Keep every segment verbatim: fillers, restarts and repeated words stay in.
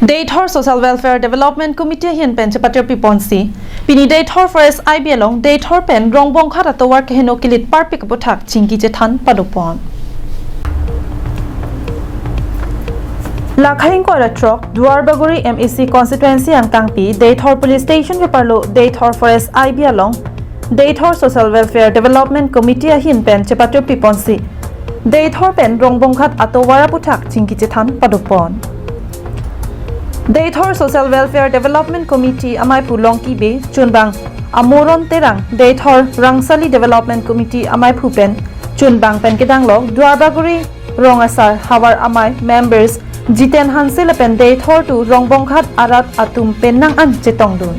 Deithor Social Welfare Development Committee ahin pen chepatyo piponsi, pini Deithor Forest I B along Deithor pen Rongbonghat atovar keheno kilit parpik aputhak chingki chethan padopon. Lakhai ingkoi ra throk Duarbagori M A C constituency angtangpi Deithor Police Station keparlo Deithor Forest I B along Deithor Social Welfare Development Committee ahin pen chepatyo piponsi, Deithor pen Rongbonghat atovar aputhak chingki chethan padopon. Deithor Social Welfare Development Committee amaiphu Longki Bey, chunbang Amoron Terang, Deithor Rangsali Development Committee amaiphu pen chunbang pen kedang lo Duarbagori rong asar havar amei members Jiten Hanse lapen Deithor tu Rongbonghat arat atum penang an chetongdun.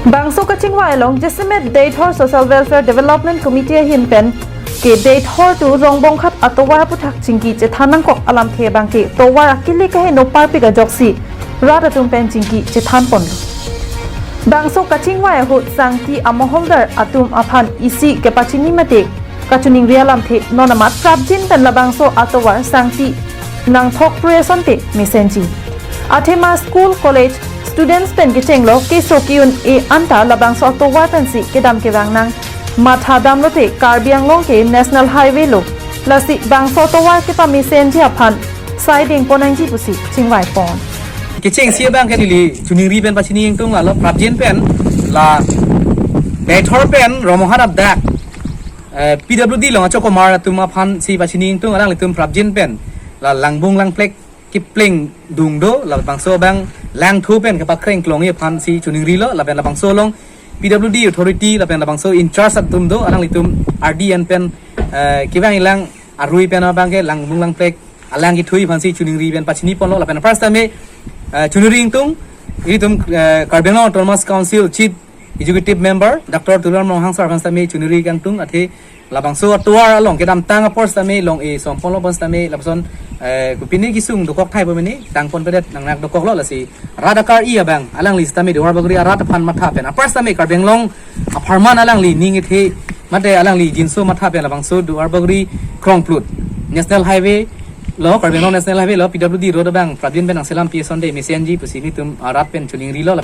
Bangso kachingvai along jasemet Deithor Social Welfare Development Committee ahin pen ke Deithor tu Rongbonghat atovar aputhak chingki chethan nangkok alamthe abangke tovar akili keheno parpik ajoksi rat atum pen chingki chethan ponlo. Bangso kachingvai ahut sangti amoholdar atum aphan isi kepachini mate kachiningri alamthe non amat prapjin pen labangso atovar sangti nangthok pru asonte mesenji. Athema school college students pen kechenglo keso ke-un-e anta labangso atovar pensi kedam kevang nang matha damlote Karbi Anglong ke National Highway lo, lasi bangso atovar kepamesenji aphan sai dengpon nangji pusi chingvaipon. Kechengsi abangke neli chiningri pen pachini ingtung, lalo prapjin pen la Deithor pen Rongbonghat adak, eh, P W D along achokomar atum aphansi pachini ingtung, alanglitum prapjin pen la langbung langplek kepleng dung do, labangso abang langthu pen kepakreng klongji aphansi chiningrilo, lapen labangso along P W D authority lapen labangso in charge atum do, alanglitum R D N pen, eh, kevang ilang arui pen abangke langbung langplek alang kethuji aphansi chiningri pen pachini ponlo, lapen apar sitame, eh, chiningri ingtung, ilitum, eh, Karbi Anglong Autonomous Council Chief Executive Member Doctor Tuliram Ronghang sir aphan sitame chiningri kangtung, athe labangso atovar along kedamtang apor sitame long-e som ponlo pon sitame lapuson, eh, kopine kesung dokok thai pon mene tangpon pedet nangnak dokoklo, lasi rat akar-i abang alangli sitame Duarbagori arat aphan matha pen apar sitame Karbi Anglong apharman alangli ning kethe mate alangli jinso matha pen labangso Duarbagori Krongplut National Highway lo, Karbi Anglong National Highway lo, P W D road abang prapjin pen nangselam pi asonte mesenji pusi nelitum arat pen chiningrilo.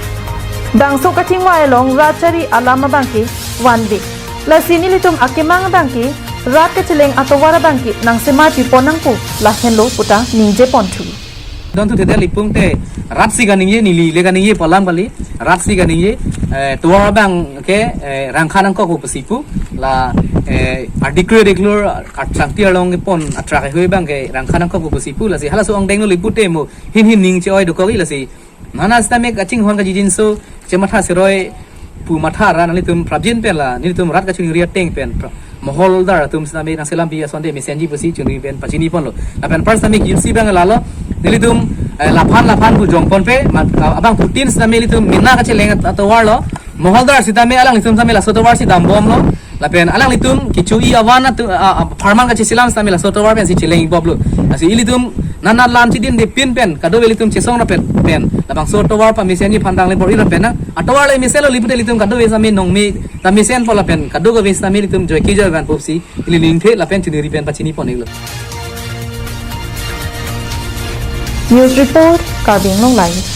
Bangso kachingvai along rat chari alam abangke one way, lasi nelitum akemang abangke rat kacheleng atovar abangke nangsemar pipon nangpo lahenlo puta ningje ponthu. Don tu tete lipung te rat si kaningje, neli le kaningje pu alam kali, rat si kaningje, eh, tovar abangke, eh, rangkha nangkok pusi pu, la, eh, adikre diklur atsangti along kepon atrak hui abangke rangkha nangkok pusi pu, lasi halaso ongdeng lo lipu te mo hin hin ning che-oi dokokji, lasi nana sitame kachinghon kachijinso chematha seroi pu matha ra nanglitum prapjin pen la nelitum rat kachiningri ateng pen pra-, moholdar atum sitame nangselam pi asonte mesenji pusi chiningri pen pachini ponlo. Lapen apar sitame kisi abang lalo nelitum, eh, laphan laphan pu jong ponpe, ma-, abangphutin sitame nelitum mena kacheleng at-, atovar lo, moholdar sitame alanglitum sitame laso atovar si dambomlo. Lapen alanglitum kecho-i avan atum, a, a, apharman kacheselam sitame laso atovar pensi cheleng iboplo. Lasi ilitum nana lam chidin de pin pen kadokave ilitum chesong rapet pen labangso atovar pamesenji aphan tangli bor-i rapet nang. Atovar le mesenlo lipute ilitum kadokave sitame nongme ta mesenpo lapen kadokave sitame ilitum joike joi van pusi ili ningthe lapen chiningri pen pachini pon-iklo. News report, Karbi Anglong Live.